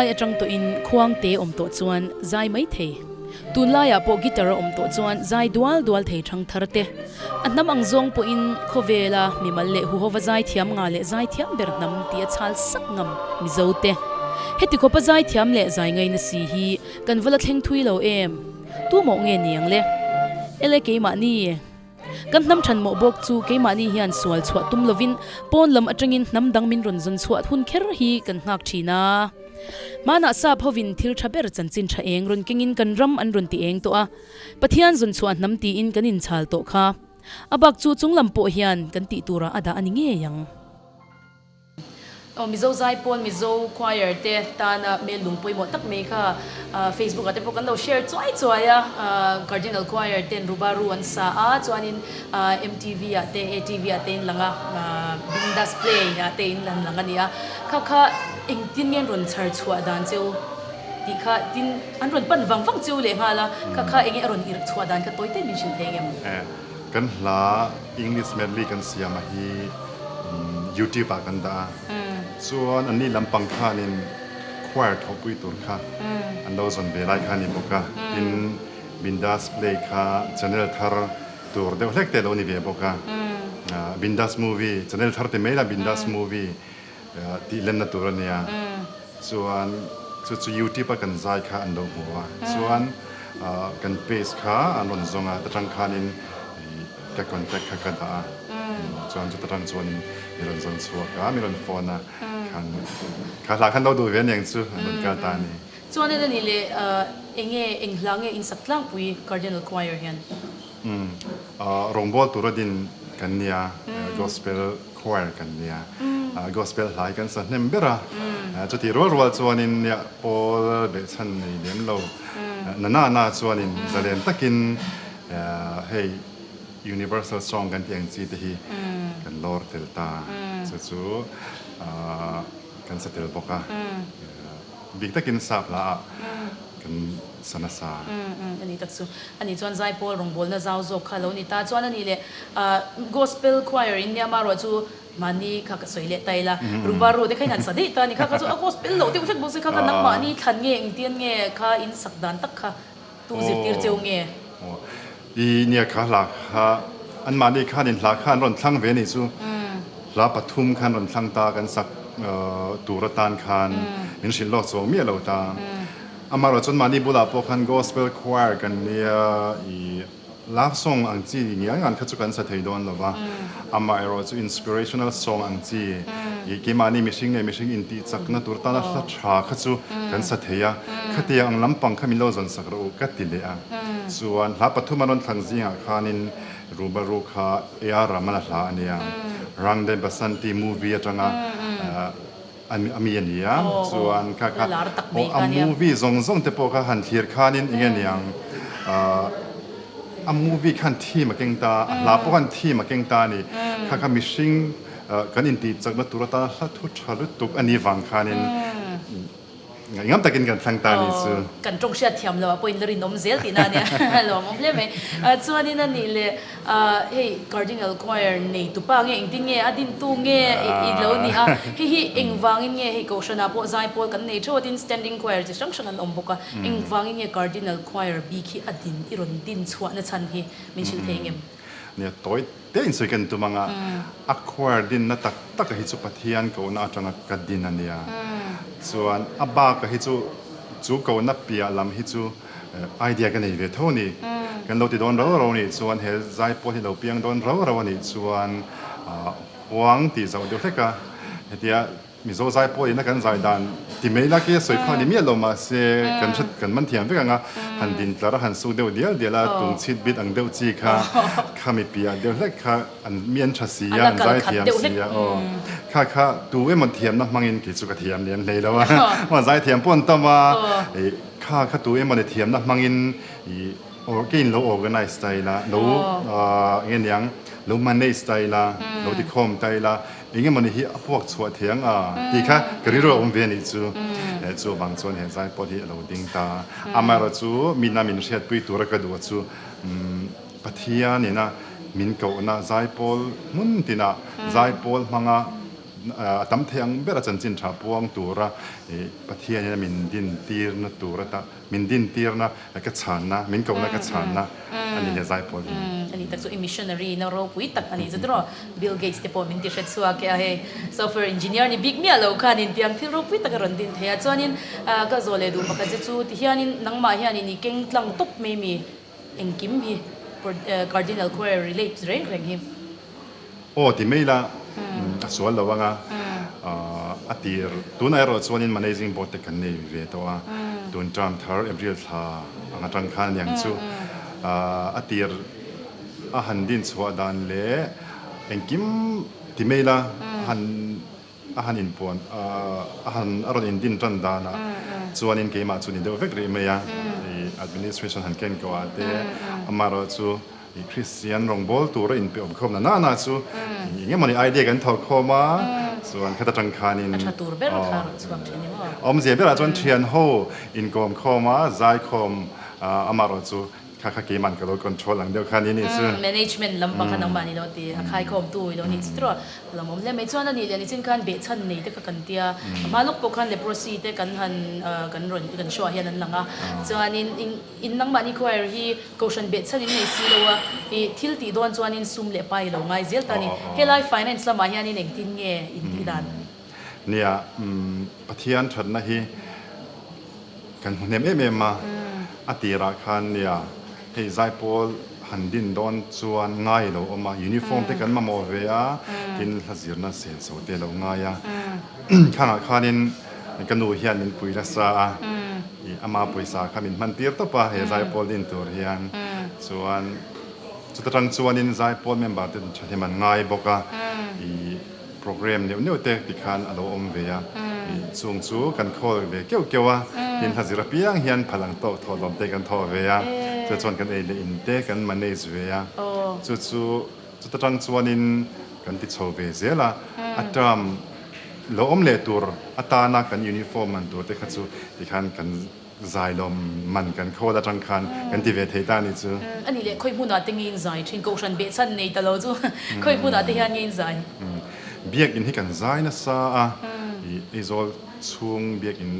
Hmanlai atang tawhin khuang te awm tawh chuan zai mai thei. Tunlaiah pawh guitar a awm tawh chuan zai dual dual thei thang thar te. A hnam ang zawng pawhin khawvela mimal leh huhova zai thiam nga leh zai thiam ber hnam tih a chhal sak ngam Mizo te. Heti khawpa zai thiam leh zai ngaina si hi kan va la thleng thui lo em? Tu mawh nge niang le? Ele keimahni. Kan hnam than mawh bawk chu keimahni hian sual chhuah tum lovin pawn lam atangin hnam dang min rawn zawn chhuah hun kher hi kan nghak thin a. Hmanah sap hovin thil tha ber chanchin tha eng rawn kengin kan ram an rawn ti eng tawh a, Pathian zawn chhuah hnam tiin kan inchhal tawh kha. A bak chu chunglam pawh hian kan tih turah a dah a ni ngei ang. Aw Mizo zaipawn Mizo choir te tana hmel lung pawimawh tak mai kha Facebook ah te pawh kan lo share chuai chuai a, Cardinal Choir ten Rubaru an sa a, chuanin MTV ah te ATV ah te in lang a, Bindas Play ah te in han lang a ni a, kha kha engtin nge an rawn chhar chhuah dan cheu tih kha tin an rawn pan vang vang cheu leh nghal a, kha kha enge a rawn irh chhuah dan kha tawi te min hrilh thei engem? Kan hla English medley kan siam a hi YouTube ah kan dah a, chuan an ni lampang khanin choir thawhpui tur kha an lo zawn ve lai kha a ni bawk a, tin Bindas play kha channel thar tur deuh hlek te a lo ni ve bawk a, Bindas movie channel thar ti mai la Bindas movie tih lenna tur a nia, chuan chu chu YouTube a kan zai kha an lo hmu a, chuan kan page kha an rawn zawng a, ta tang khanin ka contact kha ka dah a, chuan chuta tang chuanin mi rawn zawn chhuak a, mi rawn phone a, khan kha hla khan lo duh ve aniang chu an rawn kal ta a ni. Chuan en a nih leh enge eng hla nge in sak tlangpui Cardinal Choir hian? Rawngbâwl tura din kan nia, Gospel Choir kan nia, Gospel hla hi kan sa hnem ber a, chutih rual rual chuanin nia pawl behchhan nei lem lo na na na chuanin zalen takin Hei Universal Song kan tih ang chi te hi kan lawr tel ta, chu chu kan sa tel bawk a, bik takin sap hla ah kan sa nasa. A ni tak chu. A nih chuan Zaipawl rawngbawlna zau zawk kha lo ni ta chuan a nih leh Gospel Choir in nia marawh chu mahni kha ka sawi leh ta ila, Rubaru te kha in han sa daih ta a ni kha kha chu a Gospel loh deuh hlek bawk se kha kha nangmahni thlan nge engtian nge kha in sak dan tak kha Tu zirtir cheu nge? I nia kha hla kha anmahni khanin hla kha an rawn thlang ve anih chu. Hla pathum kha an rawn thlang ta kan sak tur atan khan min hrilh lawk chuang miah lo ta. Amaherawhchu anmahni bulah pawh khan Gospel Choir kan nia i Love song ang chi ngial ngan kha chu kan sa thei dawn lo va, amaherawhchu inspirational song ang chi ih keimahni mihring leh mihring intih chakna tur tana hla tha kha chu kan sa thei a, khatiang ang lampang kha min lo zawn sak rawh u ka ti leh a. Chuan hla pathum a rawn thlang zingah khanin Rubaru kha AR Rahman a hla a nia, Rang De Basanti movie atanga a mi a ni a, chuan kha kha aw a movie zawng zawng te pawh kha han thlir khanin eng nge niang a movie khan theme a keng ta a hla pawh khan theme a keng ta a ni kha kha mihring kan intih chakna tur atana hla thu tha lutuk a nih vang khanin Ngaihngam takin kan thlang ta a nih chu. Kan tawng hriat thiam loh ah pawhin la rinawm zel tihna a nia. Lawmawm hle mai. Chuanin a nih leh hei Cardinal Choir nei tupa nge engtin nge a dintu nge i lo ni a, hei hi engvangin nge hei Kohhranah pawh zaipawl kan nei theuh a tin Standing Choir chi hrang hrang an awm bawk a, engvangin nge Cardinal Choir bik hi a din i rawn din chhuahna chhan hi min hrilh thei engem? Nia tawi te in sawi kan tum anga a choir dinna tak taka hi chu Pathian kohna atanga ka din a nia. Chuan a baka hi chu chu kohna piah lam hi chu idea ka nei ve tho a ni. Kan lo ti dawn rau rau a nih chuan he zaipawl hi lo piang dawn rau rau a nih chuan huang tih zauh deuh hlek a hetia Mizo zai pawh ina kan zai dan ti mai la khi a sawi phak ni miah lo mahse kan hre kan man thiam vek ang a, han din tlar a han suk deuh dial dial a, tung chhit bit ang deuh chi kha kha mi piah deuh hlek kha an mi an tha si a, an zai thiam si a aw kha kha tu emaw thiamna hmangin kei chu ka thiam lem hlei lo a, aw zai thiam pawh an tam a, ih kha kha tu emaw ni thiamna hmangin ih keiin lo organize ta ila lo enge niang lo manage ta ila lo tikhawm ta ila. Eng emawni hi a puak chhuah thei ang a tih kha ka rilru a awm ve a nih chu. Chu avang chuan he zai pawh hi a lo ding ta. Amaherawh chu mina min hriatpui tura ka duh a chu Pathianina min kohna zaipawl hmun tinah zaipawl hmanga A tam thei ang ber a chanchin tha puang tura Pathianin a min dintirna tur ata min dintirna ka chhanna, min kohna ka chhanna a ni he zaipawl hi. A ni tak chu i missionary na ropui tak a nih chu tiraw? Bill Gates te pawh min ti hre chhuak e a hei software engineer ni bik miah lo khanin tiang thil ropui tak a rawn din thei a. Chuanin ka zawh leh duh pakhat che chu tihianin nangmah hianin i keng tlang tawp mai mi engkim hi Cardinal Choir relate reng reng hi. Aw ti mai la, a sual lo ang a, a tir tunah erawh chuanin managing board te kan nei ve tawh a, tun term thar April thla ang atang khan aniang chu a tir a han din chhuah dan leh engkim ti mai la han a han inpuan a han a rawn indin tan danah chuanin keimah chu ni deuh vek rih mai a, administration han ken koh ah te amaherawhchu I Kristian rawngbawl tura inpe awm khawm na nana chu eng emawni idea kan thawk khawm a, chuan khata tang khanin A tha tur ber kha rawn chhuak thin ni maw? Awmzia berah chuan thian ho inkawm khawm a, zai khawm amah erawh chu kha kha keiman ka lo control ang deuh kha ni nih chu. Management lampang kha nangmah ni lo ti a khaikhawmtu i lo nih chu tiraw a lo awm hle mai. Chuan a nih leh nichin khan behchhan nei te kha kan tia, a hma lawk pawh khan leprosy te kan han kan rawn kan show ah hian an lang a, chuanin In nangmahni choir hi Kohhran behchhan in nei si lo a, i thil tih dawn chuanin sum leh pai i lo ngai zel ta a ni. Helai finance lamah hianin engtin nge in tih dan? Nia, Pathian thatna hi kan hmu hnem em em a, a tirah khan nia hei zaipawl han din dawn chuan ngai lo awm a, uniform te kan mamawh ve a, tin hla zirna senso te lo ngai a, khangah khanin Ka nu hian min pui nasa a, i ama pawisa kha min hman tir tawp a he zaipawl din tur hian. Chuan chuta tang chuanin zaipawl member te thahnem an ngai bawk a, i program neuh neuh te tikhan a lo awm ve a, i chung chu kan khawl ve keuh keuh a, tin hla zir apiang hian phal ang tawk thawhlawm te kan thawh ve a, chu chuan kan ei leh in te kan manage ve a, chu chu Chuta tang chuanin kan ti chho ve zel a, a term lo awm leh tur atana kan uniform man tur te kha chu tikhan kan zailawm man kan khawl atang khan kan ti ve thei ta a ni chu. A nih leh khawi hmunah te nge in zai thin? Kohhran behchhan nei ta lo chu khawi hmunah te hian nge in zai? Biakinn hi kan zai nasa a, i Aizawl chhung biakinn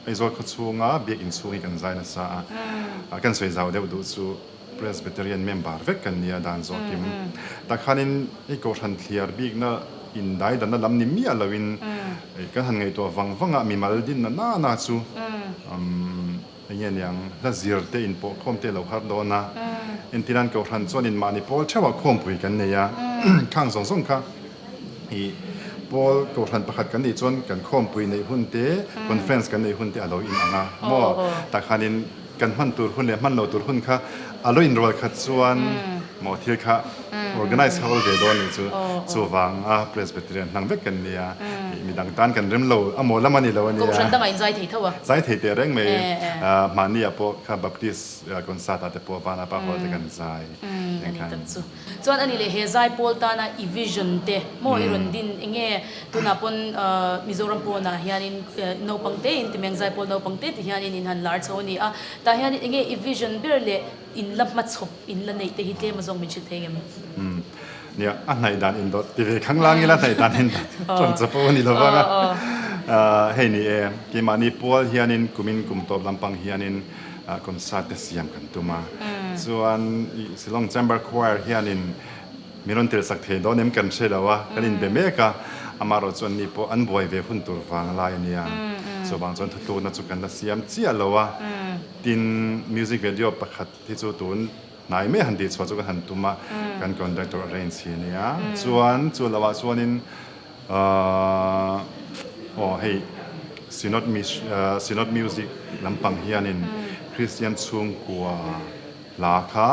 Aizawl khaw chhunga biakinn chhung hi kan zai nasa a, kan sawi zau deuh duh chu Presbyterian member vek kan nia dan zawh kim. Tah khanin hei Kohhran thliar bikna indai danna lam ni miah loin kan han ngaihtuah vang vang a, mimal dinna nana chu eng nge niang hla zir te inpawh khawm te lo har dawn a, entirnan Kohhran chuanin mahni pawl theuhah khawmpui kan nei a, khang zawng zawng kha I Pawl Kohhran pakhat kan nih chuan kan khawmpui neih hun te, conference kan neih hun te a lo in ang a maw? Tah khanin kan hman tur hun leh hman lo tur hun kha a lo inrual khat chuan maw thil kha organize kha awl ve dawn nih chu. Chuvang a Presbyterian hnang vek kan nia, i midang tan kan rem lo a maw lam a ni lo a nia. Kohhran dangah in zai thei tho a. Zai thei teh reng mai. Mahni ah pawh kha Baptist concert ah te pawh Vanapa Hall te kan zai. A ni tak chu. Chuan ani leh he zaipawl tana i vision te maw i rawn din enge tunah pawn Mizoram pawnah hianin naupang te in timeng zaipawl naupang te ti hianin in han lar chho a ni a, tah hianin enge i vision ber leh in la hmachhawp in la neih te hi tlem azawng min hrilh thei ngem? Umm nia a hnaih dan indawt ti ve khang lang ila hnaih dan indawt tawng chapo a ni lo vang a, hei ni e keimahni pual hianin kumin kum tawp lampang hianin Concert te siam kan tum a, chuan Shillong Chamber Choir hianin min rawn tirhsak thei dawn em kan hre lo a, kan inbe mek a, amaherawh chuan ni pawh an buai ve hun tur vang lai a nia, chuvang chuan thutlukna chu kan la siam chiah lo a, tin music video pakhat hi chu tun hnai mai han tihchhuah chu kan han tum a, kan conductor arrange hi a nia, chuan chu lohah chuanin Aw hei Synod Synod Music lampang hianin Kristian chhungkua hla kha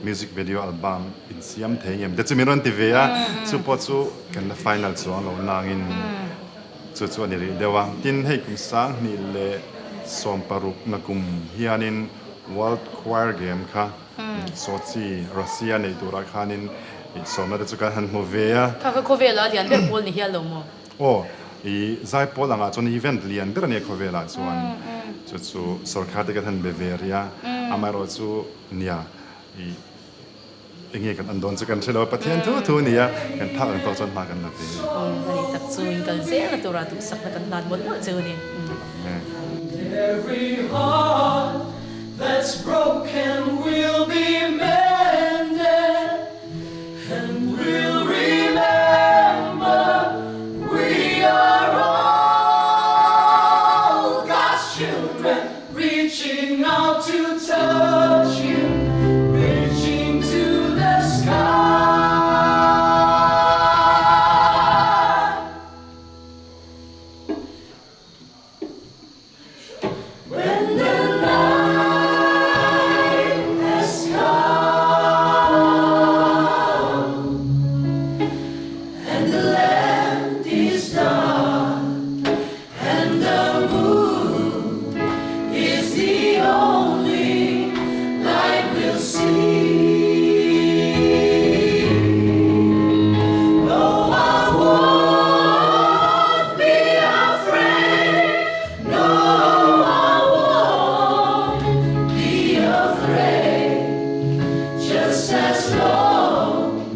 music video album in siam thei ngem te chu min rawn ti ve a, chu pawh chu kan la final chuang lo nangin chu chu a ni rih deuh a. Tin hei kum 2016 na kum hianin World Choir Game kha Sochi, Russia neih turah khanin sawmna te chu kan han hmu ve a. Kha kha khawvela lian ber pawl ni hial lo maw? Aw, i zaipawl angah chuan event lian ber a nia khawvelah chuan. Chu chu sorkar te kan han be ve rih a, amaherawh chu nia i enge kan an dawn chu kan hre lo a, Pathian thu thu a nia, kan phak ang tawk chuan hma kan la ve. A ni tak. Chu in kal zel a tura duhsakna kan hlan mawlh mawlh cheu a ni. Every heart that's broken will be mended and we'll remember we are all God's children reaching out to touch you reaching to the sky. When the night has come and the land is dark and the moon is the only light we'll see. No, I won't be afraid. No, I won't be afraid. Just as long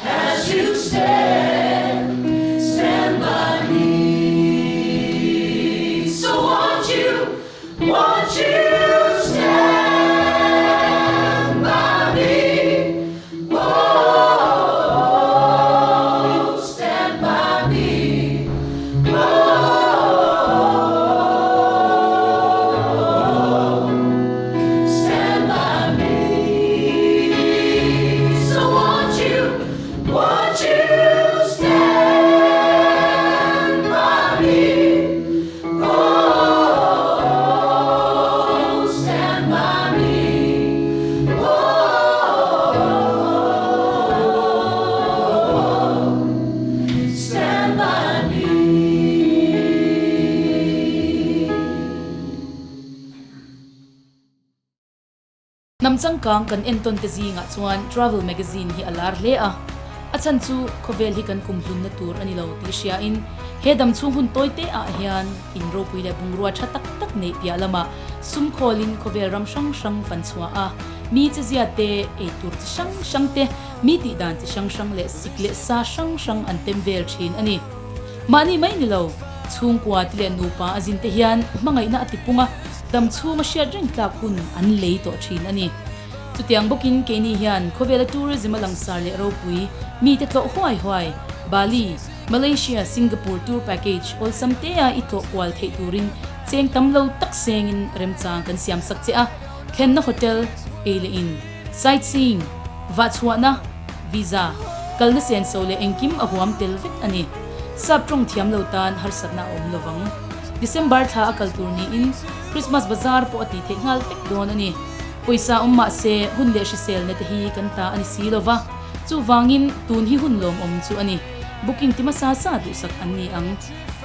as you stand, stand by me. So won't you, won't you stand by me? Oh, stand by me. Oh, stand by me. So won't you, won't you stand by me? Oh, stand by me. Oh, stand by me. Hnam changkang kan entawn te zingah chuan travel magazine hi a lar hle a, a chhan chu khawvel hi kan kum hlunna tur a ni lo tih hriain he dam chhung hun tawi te ah hian in ropui leh bungrua tha tak tak neih piah lamah sum khawlin khawvel ram hrang hrang fan chhuah a, mi chezia te, ei tur chi hrang hrang te, mi tih dan chi hrang hrang leh sik leh sa hrang hrang an tem vel thin a ni. Mahni mai ni lo, chhungkua te leh nupa a zin te hian hmangaihna a tipung a, dam chhunga hriat reng tlak hun an lei tawh thin a ni. Chutiang bawkin keini hian khawvela tourism a langsar leh ropui mite tlawh huai huai Bali, Malaysia, Singapore tour package awlsam tea i tlawh kual theih turin cheng tam lo tak sengin remchang kan siam sak che a, thlenna hotel, ei leh in, sightseeing, vahchhuahna, visa, kalna senso leh engkim a huam tel vek a ni. Sap tawng thiam lo tan harsatna a awm lovang. December thla a kal tur niin Christmas bazar pawh a tih theih nghal vek dawn a ni. Pawisa awm mah se hun leh hriselna te hi kan ta a ni si lova, chuvangin tun hi hun lawmawm chu a ni. Booking ti hmasa sa duhsak an ni ang.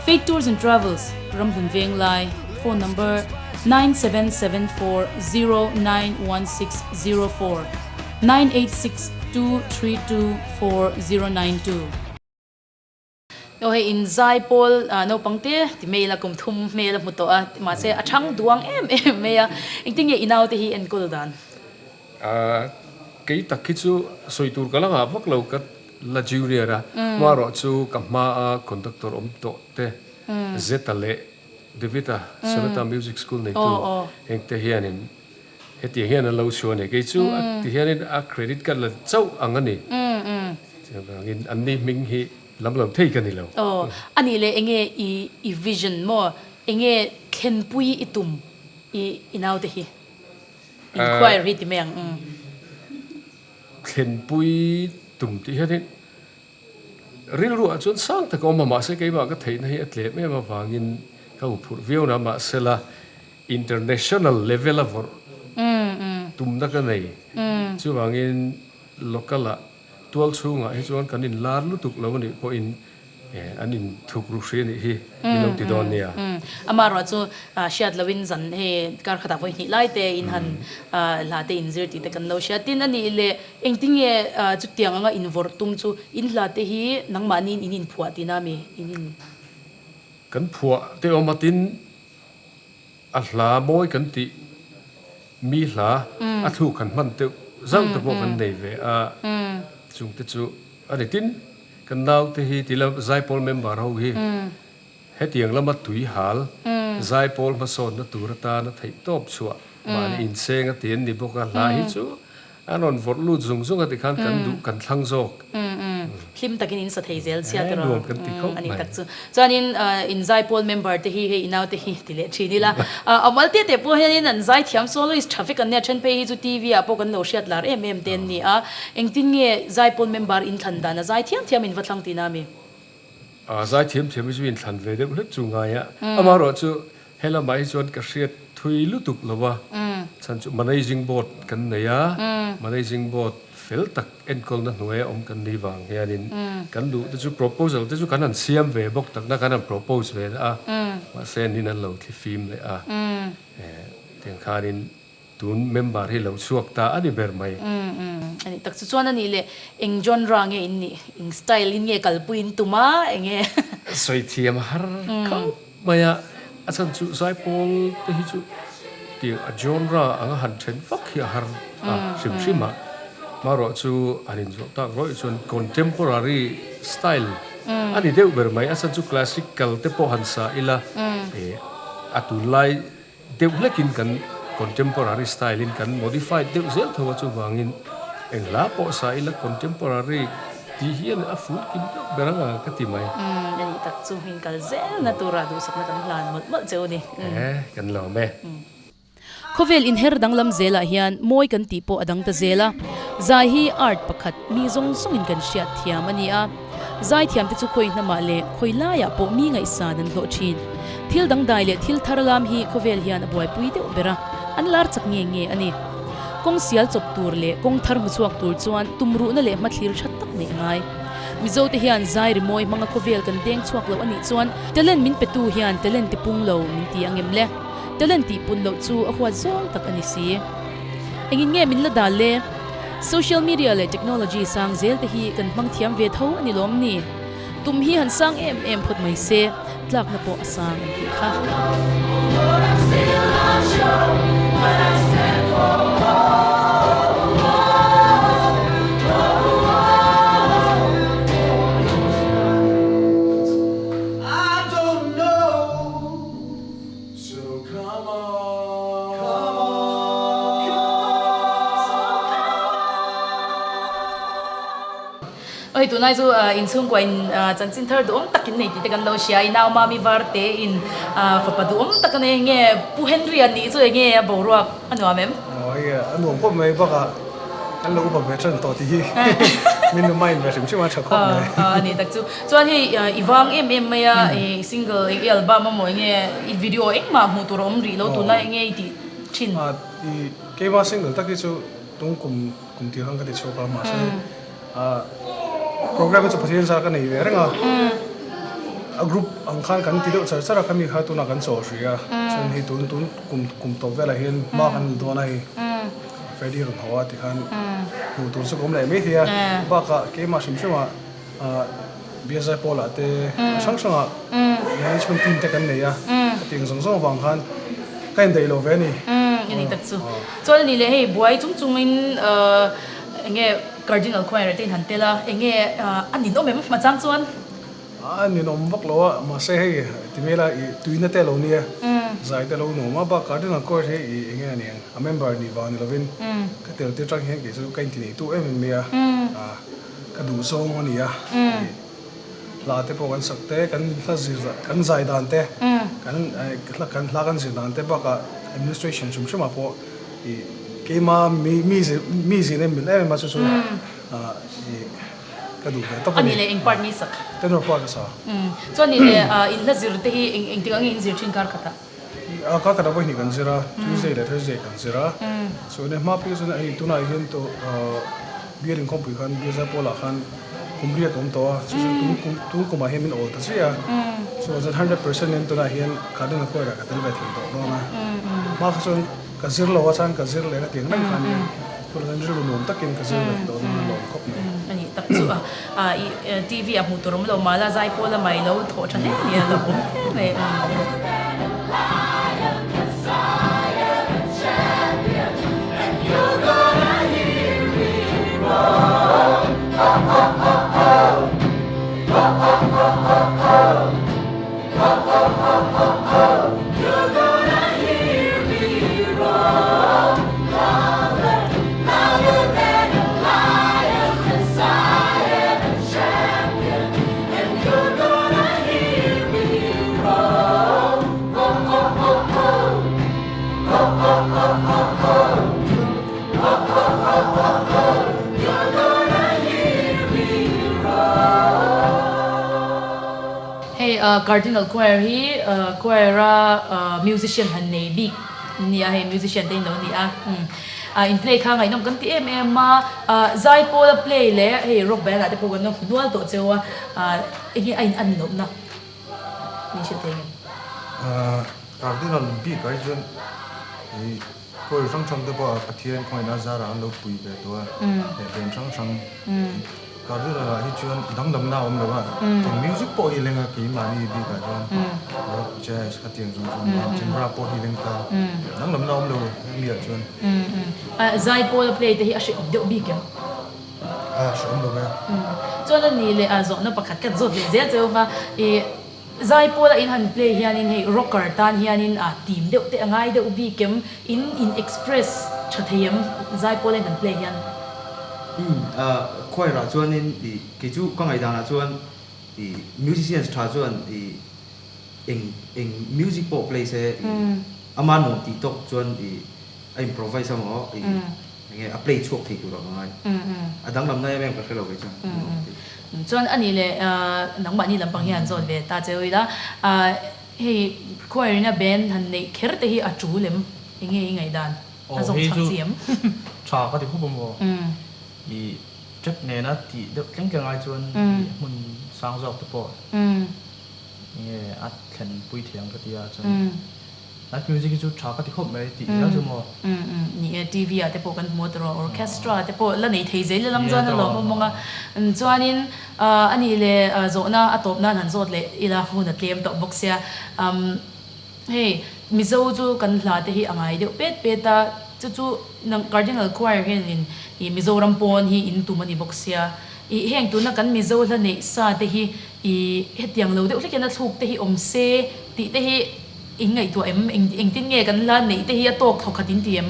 Faith Tours and Travels, Ramhlun Venglai, phone number, 9774091604, 9862324092. Aw hei in zai pawl naupang te ti mai ila kum thum hmel a hmu tawh a mahse a chhang duang em em mai a engtin nge i naute hi enkawl dan? Kei tak hi chu sawi tur ka la ngah vak lo ka la junior a hmarawh chu ka hma a conductor awm tawh te Zeta leh David-a Sonata Music School neitu hengte hianin Hetiang hian an lo chhuah a ni. Kei chu a ti hianin a credit card la chauh ang a ni. Chuvangin an ni hming hi lam lo thei ka ni lo. Aw, a nih leh enge i i vision maw? Enge thlenpui i tum i i naute hi? Inquiry hi ti mai ang. Thlenpui tum tih hianin rilruah chuan sang tak a awm a, mahse keimah ka theihna hi a tlem em avangin ka huphurh viau na, mahsela International level a vawrh tumna ka nei. Chuvangin local ah tual chhungah hi chuan kan inlar lutuk lo anih pawhin an inthuk ru hri anih hi min lo ti dawn nia. Amaherawh chu hriat loin zan hei kar khatah vawi hnih lai te in han hla te inzir tih te kan lo hria. Tin anih leh engtinge chutiang anga invawrh tum chu in hla te hi nangmahniin in inphuah tihna ami in in. Kan phuah te awm a tin A hla mawi kan tih mi hla a thluk han hman deuh zauh te pawh kan nei ve a, chungte chu a ni. Tin, Kan naute hi ti la Zaipawl member ho hi hetiang lama tui hal Zaipawl hmasawnna tur atana theih tawp chhuah mahni inseng a ti an ni bawk a, hla hi chu an rawn vawrh lut zung zung a tikhan kan duh kan thlang zawk. Hlim takin in sa thei zel chhia tiraw? Nuam kan ti khawp mai. A ni tak chu. Chuanin in Zaipawl member te hi hei i naute hi ti leh thin ila. A mal te te pawh hianin an zaithiam soloist tha vek an nia, then phei hi chu TV ah pawh kan lo hriat lar em em te an ni a. Engtin nge Zaipawl member in thlan dan a zai thiam thiam in va thlang tihna a mi? A zai thiam thiam hi chu in thlan ve deuh hlek chu ngai a. Amaherawh chu he lamah hi chuan ka hriat thui lutuk lo a, chhan chu managing board kan nei a, managing board fel tak enkawlna hnuaia awm kan nih vang hianin kan duh te chu proposal te chu kan han siam ve bawk takna kan han propose ve a, mahse nin an lo thli fim leh a, tiang khanin Tun member hi lo chhuak ta a ni ber mai. A nih tak chu chuan a nih leh eng genre nge in nih, eng style in nge kalpui in tum a, eng nge? Sawi thiam a har khawp mai a, a chhan chu Zaipawl te hi chu tiang a genre anga han then vak hi a har a hrim hrim a, hmarawh chu han inzawh tak rawih chuan contemporary style a ni deuh ber mai, a chhan chu classical te pawh han sa ila a tunlai Deuh hlekin kan contemporary style in kan modified deuh zel tho a, chuvangin eng hla pawh sa ila contemporary tih hian a ful kim deuh ber anga ka ti mai. Umm a nih tak chu in kal zelna tura duhsakna kan hlan mawlh mawlh cheu a ni. E kan lawm e. Khawvel inher danglam zelah hian mawi kan tih pawh a dang ta zel a, zai hi art pakhat mi zawng zawngin kan hriat thiam a ni a. Zaithiamte chu khawi hnamah leh khawi laiah pawh mi ngaihsan an hlawh thin. Thil dangdai leh thil thar lam hi khawvel hian a buaipui deuh ber a, an lar chak nge nge a ni. Kawng sial chawp tur leh kawng thar hmu chhuak tur chuan tumruhna leh hmathlir tha tak neih a ngai. Mizote hian zai rimawi hmanga khawvel kan deng chhuak loh a nih chuan talent min petu hian talent tipung lo min ti ang em le? Talent tihpun loh chu a huat zawng tak a ni si. Engin nge min la dal le? Social media leh technology sang zel te hi kan hmang thiam ve tho a ni lawm ni? Tum hi han sang em em phawt mai se, tlakna pawh a sang an tih kha. Oi tunlai chu inchhungkua in chanchin thar duhawm tak in nei tih te kan lo hria i nau mami var te in fapa duhawm tak a nei nge Pu Henry a nih chu enge a boruak a nuam em? Oi a nuam khawp mai bakah kan lo upa ve tan tawh tih hi min remind ve hrim hrim a tha khawp mai. A ni tak chu. Chuan hei i vang em em mai a i single i album a maw enge i video engmah hmuh tur a awm rih lo tunlai enge i tih thin? I keimah single tak hi chu tung kum kum tir khan ka ti chhuak a mahse program hi chu Pathian zar ka nei ve reng a a group ang khan kan ti deuh char char a khami kha tunah kan chaw hrih a chuan hei tun tun kum kum tawp velah hian hma kan la dawn a hei Freddy rawn haw a tikhan hmuh tur chu ka awm leh mai thei a bakah keimah hrim hrim ah Biazai Paula te hrang hrangah management team te kan nei a, ka tih ang zawng zawng avang khan ka indaih lo ve a ni. A ni tak chu. Chuan a ni leh hei buai chung chungin eng nge Cardinal Choir te in han tel a, eng nge a ninawm em hmachang chuan? A ninawm vak lo a, mahse hei ti mai ila i tuina te lo nia, zai te lo nuam a, bak Cardinal Choir hi i eng nge a ni ang, a member nih vang ni lovin ka tel tir tang hian kei chu ka intineitu em em mai a. Ka duh zawng a ni a, hla te pawh kan sak te, kan hla zir kan zai dan te, kan hla kan hla kan zir dan te bakah administration hrim hrim ah pawh ih keima mi mi mi zin em mil em em a chu chu ih ka duh ve tawp a ni. A ni leh eng part nge i sak? Tenor part ka sa. Chuan ni leh in hla zir te hi eng engtik ang nge in zir thin kar khatah? Kar khatah pawh hnih kan zir a, Tuesday leh Thursday kan zir a. Chuan hma phei chuan hei tunah hian tawh Bial inkhawmpui khan Biazar Pawlah khan kum riat a awm tawh a, chu chu tun kum tun kumah hian min awl ta chiah a. Chuan chuan 100% in tunah hian Cardinal Choir ah ka tel ve thei tawh dawn a. Hma kha chuan ka zir lo a, chuan ka zir leh ka ti ang reng kha nia. Tunah chuan rilru nuam takin ka zir ve thei tawh dawn a, lawm khawp mai. A nih tak chu a. I TV ah hmuh tur awm lo mah la zai pawl a mai lo thawh tha hle nia lo awm hle mai. Hei Cardinal Choir hi choir a musician han nei bik nia hei musician te in lo ni a in play kha ngaihnawm kan ti em em a zaipawl a play leh hei rock band ah te pawh kan lo hmu nual tawh cheu a enge a in an lohna min hrilh thei ngem? Cardinal bik ah hi chuan Khawi hrang hrang te pawh Pathian khawngaihna zarah an lo pui ve tawh a, leh band hrang hrang Cardinal ah hi chuan danglamna a awm lo a, eng music pawh hi leng a keimahni bikah chuan rock, jazz khatiang zawng zawng a genre pawh hi leng ta danglamna a awm lo hemi ah chuan. Zaipawl a play te hi a hrehawm deuh bik em? A hrehawm lo ve. Chuan a ni leh a zawhna pakhat khat zawt leh zel cheu kha i Zaipawl a in han play hianin hei rocker tan hianin a team deuh te a ngai deuh bik em? In in express tha thei em zaipawl a in han play hian? Umm choir ah chuanin i kei chu ka ngaihdan ah chuan i musicians tha chuan i eng eng music pawh play se i ama nuam tih tawk chuan i a improvise emaw i Enge a play chhuak thei tur ang a ngai. A danglamna em em ka hre lo ve chuan. Chuan a nih leh nangmahni lampang hian zawt ve ta che ila, hei choir ina band han neih kher te hi a tul em? Enge i ngaihdan? A zawng chhak chi em? Tha ka ti khawp a maw? I tap nena tih deuh tleng tleng ai chuan hmun sang zawk te pawh enge a thlen pui thiam ka ti a chuan Live music hi chu tha ka ti khawp mai tih zel chu maw? Umm umm ni e, TV ah te pawh kan hmu a tawrh a, orchestra te pawh la nei thei zel ila chuan a lawmawm mawng a. Chuanin a nih leh zawhna a tawp nan han zawt leh ila hun a tlem tawh bawk sia. Umm hei Mizo chu kan hla te hi a ngai deuh pet pet a, chu chu nang Cardinal Choir hianin ih Mizoram pawn hi in tum a ni bawk sia. Ih heng tuna kan Mizo hla neih sa te hi ih hetiang lo deuh hlek hian a thluk te hi awm se tih te hi In ngaihtuah em? Eng engtin nge kan la neih te hi a tawk thawk khat in ti em?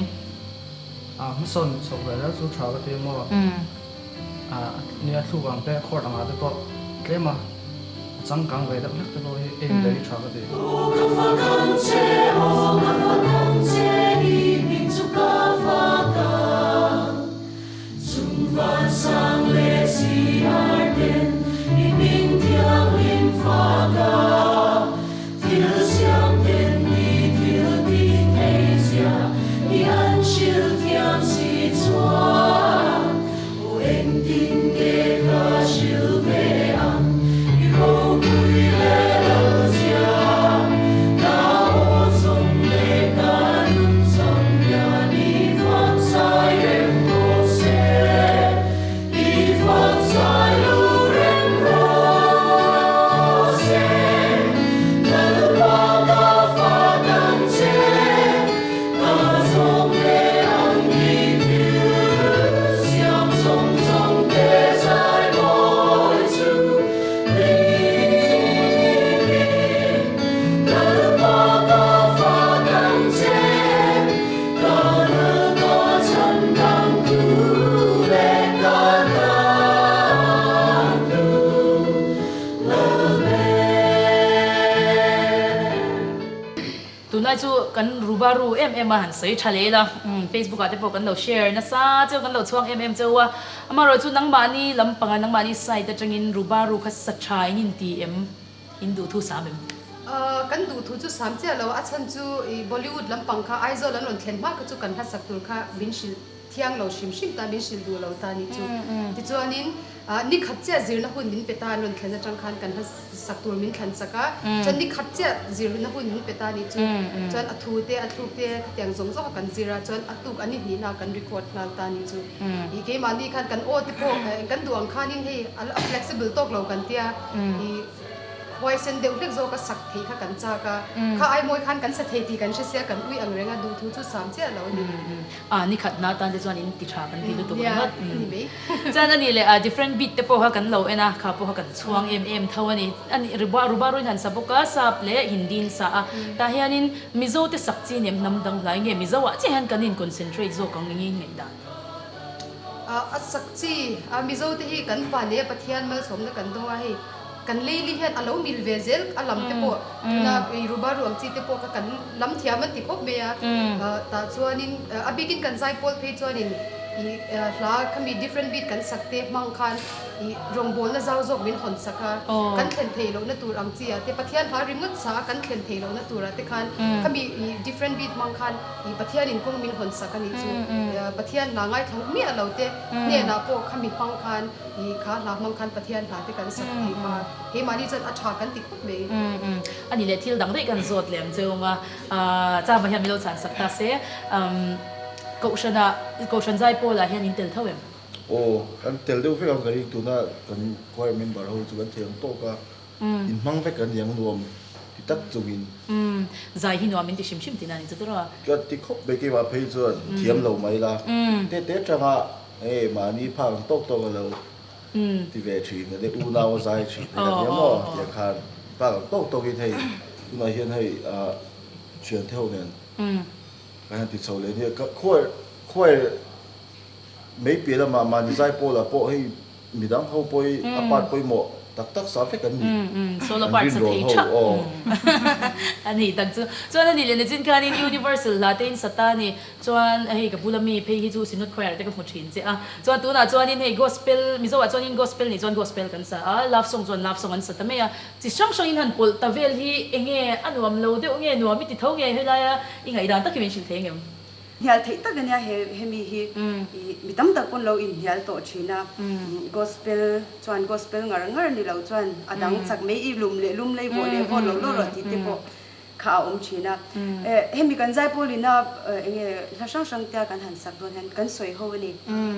A hmasawn chhoh ve zel chu tha ka ti maw? A nia thluk ang te court angah te pawh tlem a a changkang ve deuh hlek te pawh hi en ve hi tha ka ti. Aw ka fak ang che, aw ka fak ang che, i hming chu ka fak ang. Chung van sang leh si ar ten i hming thianghlim fak a, thil siam ten ni thil tih thei zia i an hrilh thiam si chuan aw engtin nge ka hrilh ve ang i ropui leh lo zia ka aw chawm leh ka nun chawm hian i fak zai reng rawh se, i fak zai lu reng rawh se. Lalpa ka fak ang che, ka zawm ve ang i thil siam zawng zawng te zai mawi chu. Tunlai chu kan rubaru em em a han sawi tha leh ila, Facebook ah te pawh kan lo share nasa cheu kan lo chhuang em em cheu a. Amaherawhchu nangmahni lampanga nangmahni side atangin rubaru kha sa tha in inti em? In duhthu sam em? Kan duhthu chu sam chiah lo a, a chhan chu i Bollywood lampang kha Aizawl an rawn thlen hma kha chu kan hlasak tur kha min hrilh thiang lo hrim hrim ta, min hrilh duh lo ta nih chu. Tichuanin nikhat chiah zirna hun min pe ta an rawn thlen atang khan kan hlasak tur min thlan chak a, chuan nikhat chiah zirna hun min pe ta nih chu. Chuan a thu te a thluk te khatiang zawng zawng a kan zir a, chuan a tuk a ni hnihna kan record nghal ta nih chu. I keimahni khan kan aw te pawh kan duh ang khanin hei a flexible tawk lo kan tia i huaisen deuh hlek zawk a sak theih kha kan chak a, kha ai mawi khan kan sa thei tih kan hre sia kan ui ang reng a duhthu chu sam chiah lo a ni. A nikhat na tan te chuan in ti tha kan ti lutuk ringawt. Chuan a nih leh a different beat te pawh kha kan lo en a, kha pawh kha kan chhuang em em tho a ni. A nih rubaruin han sa bawk a, sap leh Hindi in sa a, tah hianin Mizo te sak chi nem hnam dang hlai nge Mizo ah chiah hian kan in concentrate zawk ang eng i ngaihdan? A sak chi a Mizo te hi kan va nei a Pathian malsawmna kan dawng a hei. kan leili hian a lo mil ve zel a lam te pawh tuna i rubaru ang chi te pawh kha kan lam thiam an ti khawp mai a, tah chuanin a bikin kan zaipawl phei chuanin i hla khami different beat kan sak te hmang khan i rawngbawlna zau zawk min hawn sak a, kan thlen theih lohna tur ang chi ah te Pathian hla ringawt sa a kan thlen theih lohna tur ah te khan khami i different beat hmang khan i Pathianin kawng min hawn sak a nih chu. Pathian hla ngaithla miah lo te hnenah pawh khami hmang khan i kha hla hmang khan Pathian hla te kan sak theih kha keimahni chuan a tha kan ti khawp mai. A ni leh thil dang daih kan zawt leh ang che awm a, Chama hian min lo chhan sak ta se, Kohhranah Kohhran Zaipawl ah hian in tel tho em? Aw, kan tel deuh vek ang ka ring tuna kan choir member ho chu kan thei ang tawk a, in hmang vek an ni ang nuam ti tak chungin. Umm, zai hi nuam in ti hrim hrim tihna a ni chu tawrh a. Ka ti khawp mai keimah phei chuan thiam lo mai la, te te tanga hei mahni phak ang tawk tawk a lo ti ve thin a nia, unau a zai thin a nia maw tiang khan phak ang tawk tawkin hei tunah hian hei thiante ho nen kan han ti chho leh nia, ka choir choir Mei piah lamah mahni zai pawlah pawh hei midang ho pawh hi a part pawimawh tak tak sa vek an ni. Solo An part sa rinrawl thei ho thak aw. A ni tak chu. Chuan a ni leh nichin khanin Universal hla te in sa ta a ni. Chuan hei ka bula mi phei hi chu Synod Choir te ka hmu thin che a. Chuan tunah chuanin hei Gospel, Mizo ah chuanin Gospel nih chuan Gospel kan sa a, Love song chuan Love song an sa ta mai a. Chi hrang hrangin han pawlh ta vel hi enge a nuam lo deuh nge nuam i ti tho nge helaia i ngaihdan tak hi min hrilh thei ngem? Hnial theih tak a nia he hemi hi i mi tam tak pawn lo inhnial tawh thin a, gospel chuan gospel ngar ngar ni lo chuan a dang chak mai i lum leh lum lei vawh leh vawt lo lawr rawh tih te pawh kha a awm thin a. Hemi kan Zaipawlina enge hla hrang hrang tia kan han sak dawn hian kan sawi ho a ni.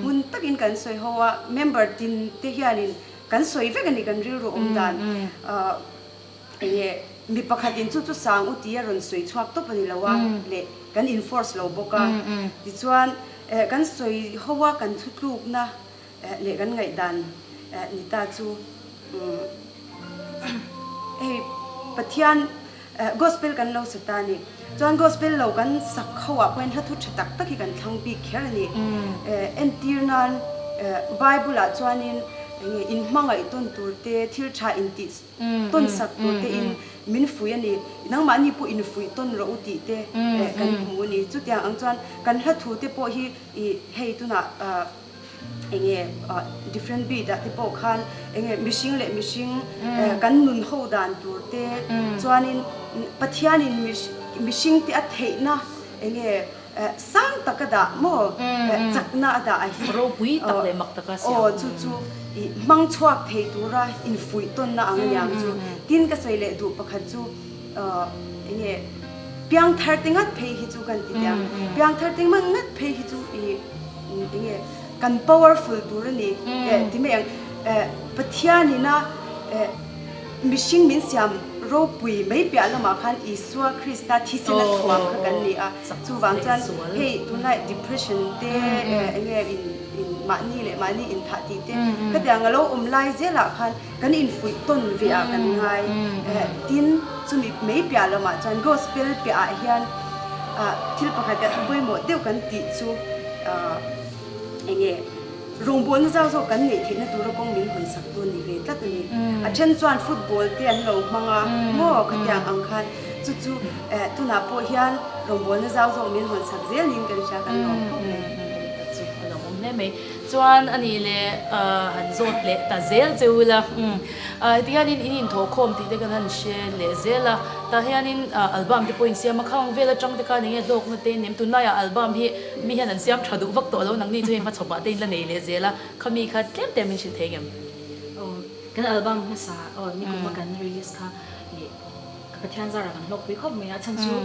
Hmun takin kan sawi ho a, member tin te hianin kan sawi vek a ni kan rilru awm dan. Enge mi pakhatin chu chu sang u tia rawn sawi chhuak tawp a ni lo a, leh kan enforce lo bawk a. Tichuan kan sawi ho a, kan thutlukna leh kan ngaihdan ni ta chu hei Pathian gospel kan lo sa ta a ni. Chuan gospel lo kan sak ho ah pawhin hla thu tha tak tak hi kan thlang bik kher a ni. Entir nan Bible ah chuanin enge inhmangaih tawn tur te, thil tha intih tawn sak tur te in min fuih a ni. Nangmahni pawh in fuih tawn rawh u tih te kan hmu a ni. Chutiang ang chuan kan hla thu te pawh hi i hei tunah enge different beat ah te pawh khan enge mihring leh mihring kan nun ho dan tur te chuanin Pathianin mihring te a theihna enge Sang tak a dah maw? Chakna a dah a hi. Ropui tak leh mak taka siam. Aw, chu chu i hmang chhuak thei tura infuih tawnna ang a niang chu. Tin ka sawi leh duh pakhat chu enge piangthar te ngat phei hi chu kan ti teh ang. Piangthar te ngat phei hi chu i enge kan powerful tur a ni ti mai ang. Pathianina Mihring min siam ropui mai piah lamah khan Isua Krista thisen a thuam kha kan ni a, chuvang chuan hei tunlai depression te enge in in mahni leh mahni inthah tih te khatiang a lo awm lai zelah khan kan infuih tawn ve ah kan ngai. Tin, chumi mai piah lamah chuan gospel piah ah hian thil pakhat pawimawh deuh kan tih chu enge Rawngbawlna zau zawk kan neih theihna tura kawng min hawn sak tu a ni ve tlat a ni. A then chuan football te an lo hmang a maw khatiang ang khan chu chu tunah pawh hian rawngbawlna zau zawk min hawn sak zel niin kan hria kan lawm khawp mai. Tak chu a lo awm hle mai. Chuan a nih leh han zawt leh ta zel che u la. Heti hianin in inthawhkhawm tih te kan han hre leh zel a, tah hianin album te pawh insiam a, khang vel atang te khan enge hlawkna te in nem tunlaiah album hi Mi hian an siam tha duh vak tawh lo, nangni chu hei hmachhawpah te in la nei leh zel a, khami kha tlem te min hrilh thei ngem? Aw, kan album hmasa aw nikuma kan release kha ih ka Pathian zarah kan hlawkpui khawp mai a, chhan chu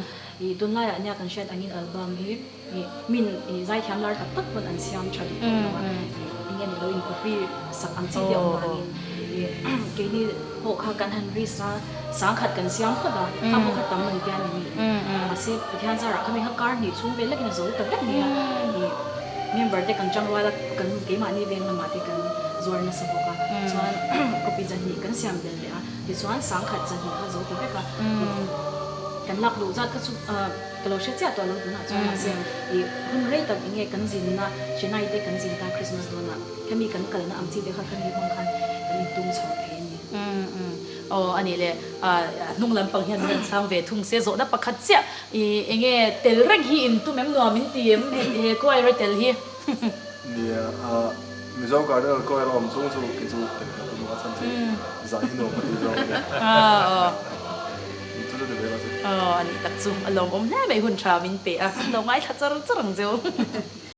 ih tunlaiah nia kan hriat angin album hi ih min ih zaithiam lar tak tak pawn an siam tha duh tawh lo a, ih enge ni lo in copy sak ang chi te awm vangin ih keini pawh kha kan han risk a, Sangkhat kan siam phawt a, kha pawh kha tam an tia ni mi. Mahse Pathian zarah kha mi kha kar hnih chhung vel lekin a zo ta vek mai a. Ih member te kan tang rual a, kan keimahni veng lamah te kan zuar nasa bawk a. Chuan copy zahnih kan siam belh leh a, tichuan sangkhat zahnih kha zo ta vek a. Kan lak luh zat kha chu ka lo hre chiah tawh lo tunah chuan mahse ih hun rei tak enge kan zinna Chennai te kan zin ta Christmas dawnah khami kan kalna ang chi te kha khami hmang khan kan intum chho thei a ni. Aw a nih le, a hnung lampang hian min rawn chhang ve thung se zawhna pakhat chiah i enge tel reng hi in tum em nuam in ti em he choir a tel hi? Nia, a Mizo Cardinal choir a awm chung chu kei chu tel ka tum a chhan chu zah hi nuam ka ti zawk a nia. Chu chu ti ve la chu. Aw a nih tak chu a lawmawm hle mai hun tha min pe a, lo ngaithla char char ang cheu.